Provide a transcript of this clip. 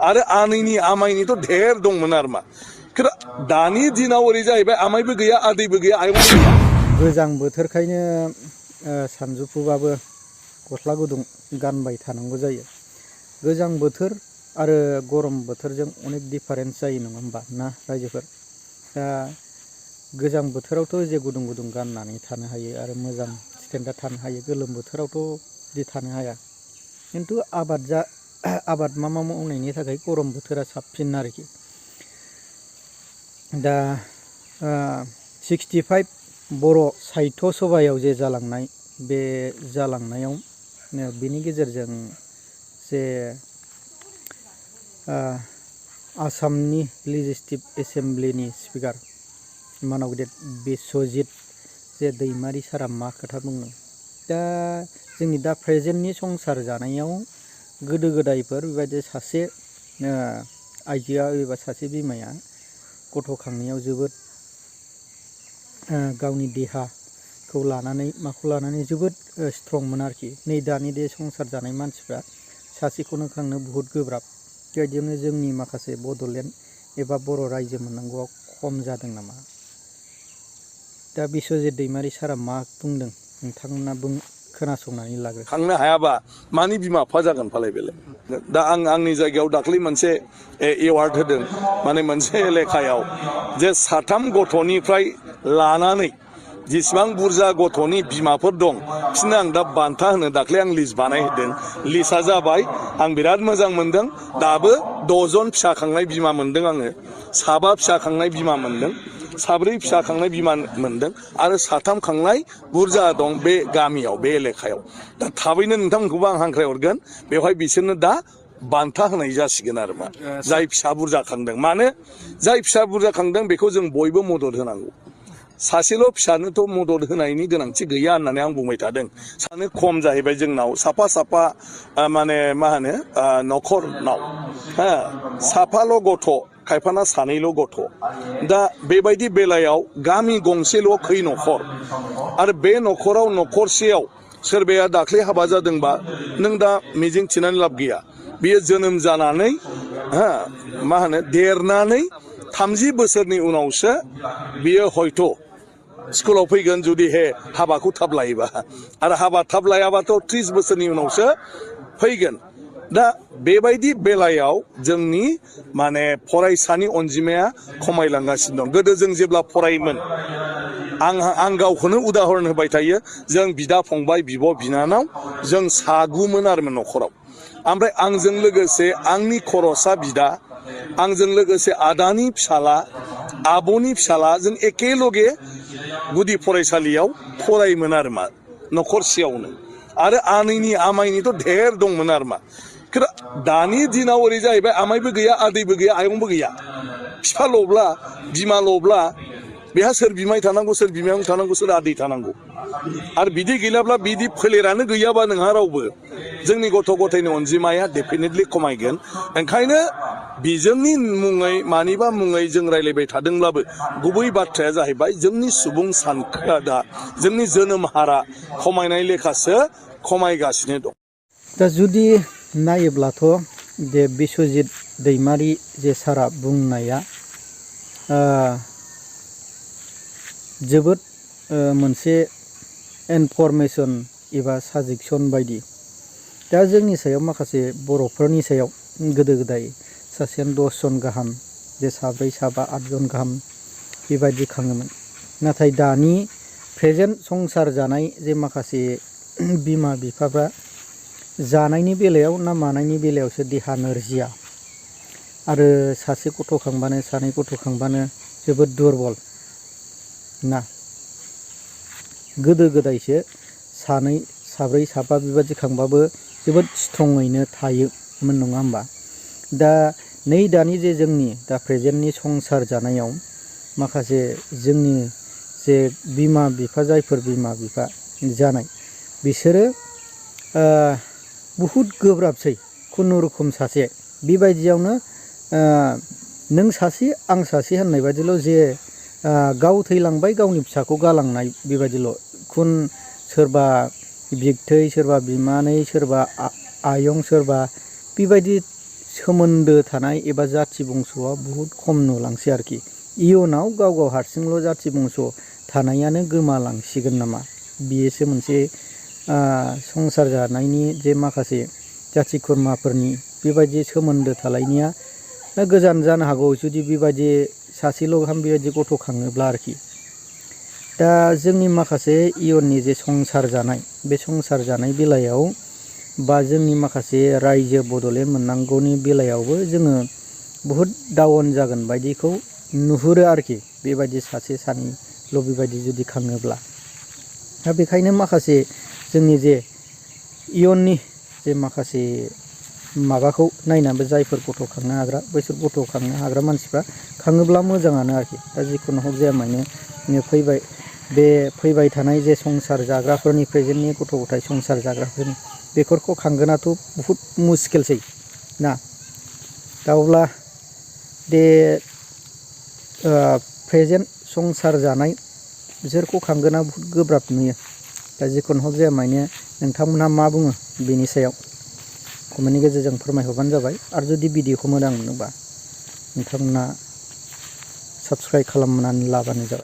आरो आनैनि आमाइनिथ' धेर दंमोन आरो मा दानि दिनाव ओरै जाहैबाय आमाइबो गैया आदैबो गैया आयंबो गैया। गोजां बोथोरखायनो सानजौफुबाबो गस्ला गुदुं गानबाय थानांगौ जायो। गोजां बोथोर आरो गरम बोथोरजों अनेक दिफारेन्स जायो नङा होमबा ना रायजोफोर। दा गोजां बोथोरावथ' जे गुदुं गुदुं गाननानै थानो हायो आरो मोजां स्टेन्डार्ड थानो हायो। गोलोम बोथोरावथ' बिदि थानो हाया। खिन्थु आबाद मावनायनि थाखाय गरम बोथोरा साबसिन आरोखि। दा 65 बर' साहित्य सभायाव जे जालांनाय बे जालांनायाव बिनि गेजेरजों जे आसामनि लेजिस्लेटिभ एसेमब्लिनि स्पिकार मानव गेदेर बिस्वजित जे दैमारि सारा मा खोथा बुंदों। दा जोंनि दा प्रेजेन्टनि संसार जानायाव गोदो गोदायफोर बेबायदि सासे आइजोआ एबा सासे बिमाया गथ' खांनायाव जोबोद गावनि देहाखौ लानानै माखौ लानानै जोबोद स्ट्रंमोन आरोखि। नै दानि बे संसार जानाय मानसिफ्रा सासेखौनो खांनो बुहुद गोब्राब। बेबायदियावनो जोंनि माखासे बड'लेण्ड एबा बर' रायजो मोननांगौआ खम जादों नामा? दा बिस्वजित दैमारि सारा मा बुंदों नोंथांमोना खोनासंनानै लाग्रो। खांनो हायाबा मानि बिमा बिफा जागोन फालाय बेलाय। दा आंनि जायगायाव दाख्लै मोनसे एवार्ड होदों, माने मोनसे लेखायाव जे 3 गथ'निफ्राय लानानै जेसेबां बुरजा गथ'नि बिमाफोर दं बिसोरनो आं दा बान्था होनो दाख्लै आं लिस्ट बानायहोदों। लिस्टआ जाबाय, आं बिराद मोजां मोनदों। दाबो 6 जन फिसा खांनाय बिमा मोनदों आङो, 7 फिसा खांनाय बिमा मोनदों, 4 फिसा खांनाय बिमा मोनदों आरो 3 खांनाय बुरजा दं बे गामियाव बे एलेकायाव। दा थाबैनो नोंथांमोनखौबो आं हांख्रायहरगोन, बेवहाय बिसोरनो दा बान्था होनाय जासिगोन आरो मा, जाय फिसा बुरजा खांदों। मानो जाय फिसा बुरजा खांदों बेखौ जों बयबो मदद होनांगौ। सासेल' फिसानोथ' मदद होनायनि गोनांथि गैया होननानै आं बुंबाय थादों। सानो खम जाहैबाय जोंनाव साफा माने मा होनो न'खरनाव साफाल' गथ', खायफाना 2ल' गथ'। दा बेबायदि बेलायाव गामि गंसेल' खै न'खर, आरो बे न'खराव न'खरसेयाव सोरबाया दाख्लै हाबा जादोंबा नों दा मिजिं थिनानै लाब गैया। बियो जोनोम जानानै मा होनो देरनानै 30 बोसोरनि उनावसो बियो हयथ' स्कुलाव फैगोन, जुदि हाबाखौ थाब लायोबा। आरो हाबा थाब लायाबाथ' 30 बोसोरनि उनावसो फैगोन। दा बेबायदि बेलायाव जोंनि माने फरायसानि अनजिमाया खमायलांगासिनो दं। गोदो जों जेब्ला फरायोमोन, आं गावखौनो उदाहरन होबाय थायो, जों बिदा फंबाय बिब' बिनानाव जों 7गुमोन आरो न'खराव। ओमफ्राय आंजों लोगोसे आंनि खर'सा बिदा, आंजों लोगोसे आदानि फिसाला, आब'नि फिसाला, जों एखेलगे गुदि फरायसालियाव फरायोमोन आरो मा न'खरसेयावनो। आरो आनैनि आमाइनिथ' धेर दंमोन आरो मा दानि दिनाव ओरै जाहैबाय आमाइबो गैया आदैबो गैया आयंबो गैया। बिफाल'ब्ला बिमाल'ब्ला बेहा सोर बिमाय थानांगौ, सोर बिमायं थानांगौ, सोर आदै थानांगौ। आरो बिदि गैलाब्ला बिदि फोलेरानो गैयाबा नोंहा रावबो, जोंनि गथ' गथायनि अनजिमाया डेफिनेटलि खमायगोन। ओंखायनो बिजोंनि मुङै मानिबा मुङै जों रायलायबाय थादोंब्लाबो गुबै बाथ्राया जाहैबाय जोंनि सुबुं सानखोआ दा जोंनि जोनोम हारा खमायनाय लेखासो खमायगासिनो दं। दा जुदि नायोब्लाथ' बे बिस्वजित दैमारि जे सारा बुंनाया जोबोद मोनसे इनफरमेसन एबा साजेसन बायदि। दा जोंनि सायाव माखासे बर'फोरनि सायाव गोदो गोदाय सासेयानो 10 जन गाहाम, जे 7, 8 जन गाहाम बेबायदि खाङोमोन। नाथाय दानि प्रेजेन्ट संसार जानाय जे माखासे बिमा बिफाफ्रा जानायनि बेलायाव ना मानायनि बेलायावसो देहा नोरजिया, आरो सासे गथ' खांबानो 2 गथ' खांबानो जोबोद दुरबल ना। गोदो गोदायसो 2, 4, 5 बेबायदि खांबाबो जोबोद स्ट्रङैनो थायोमोन नङा होमबा। दा नै दानि जे जोंनि दा प्रेजेन्टनि संसार जानायाव माखासे जोंनि जे बिमा बिफा, जायफोर बिमा बिफा जानाय, बिसोरो बहुद गोब्राबसै। खुनुरुखुम सासे बेबायदियावनो नों सासे आं सासे होननाय बायदिल', जे गाव थैलांबाय गावनि फिसाखौ गालांनाय बेबायदिल'। सोरबा बिबथै, सोरबा बिमानै, सोरबा आयं, सोरबा बेबायदि सोमोन्दो थानाय एबा जाथि बंस'आ बुहुद खम नुलांसै आरोखि। इयुनाव गाव गाव हारसिंल' जाथि बंस' थानायानो गोमालांसिगोन नामा, बेयोसो मोनसे संसार जानायनि जे माखासे जाथि खुरमाफोरनि बेबायदि सोमोन्दो थालायनाया गोजान जानो हागौ जुदि बेबायदि सासेल' गाहाम बेबायदि गथ' खाङोब्ला आरोखि। दा जोंनि माखासे इयुननि जे संसार जानाय, बे संसार जानाय बेलायाव बा जोंनि माखासे रायजो बड'लेण्ड मोननांगौनि बेलायावबो जोङो बुहुद डाउन जागोन बायदिखौ नुहुरो आरोखि, बेबायदि सासे सानैल' बेबायदि जुदि खाङोब्ला। दा बेखायनो माखासे जोंनि जे इयुननि जे माखासे माबाखौ नायनानैबो जायफोर गथ' खांनो हाग्रा बैसोर गथ' खांनो हाग्रा मानसिफ्रा खाङोब्ला मोजाङानो आरोखि। दा जिखुनु हक जाया मानो फैबाय थानाय जे संसार जाग्राफोरनि प्रेजेन्टनि गथ' गथाय संसार जाग्राफोरनि बेफोरखौ खांगोनाथ' बुहुद मुस्किलसै ना। दा अब्ला बे प्रेजेन्ट संसार जानाय बिसोरखौ खांगोना बुहुद गोब्राब नुयो। दा जिखुनु हक जाया मानो नोंथांमोनहा मा बुङो बेनि सायाव कमेन्टनि गेजेरजों फोरमायहरबानो जाबाय। आरो जुदि भिडिअखौ मोजां मोनोबा नोंथांमोना साबस्क्राइब खालामनानै लाबानो जाबाय।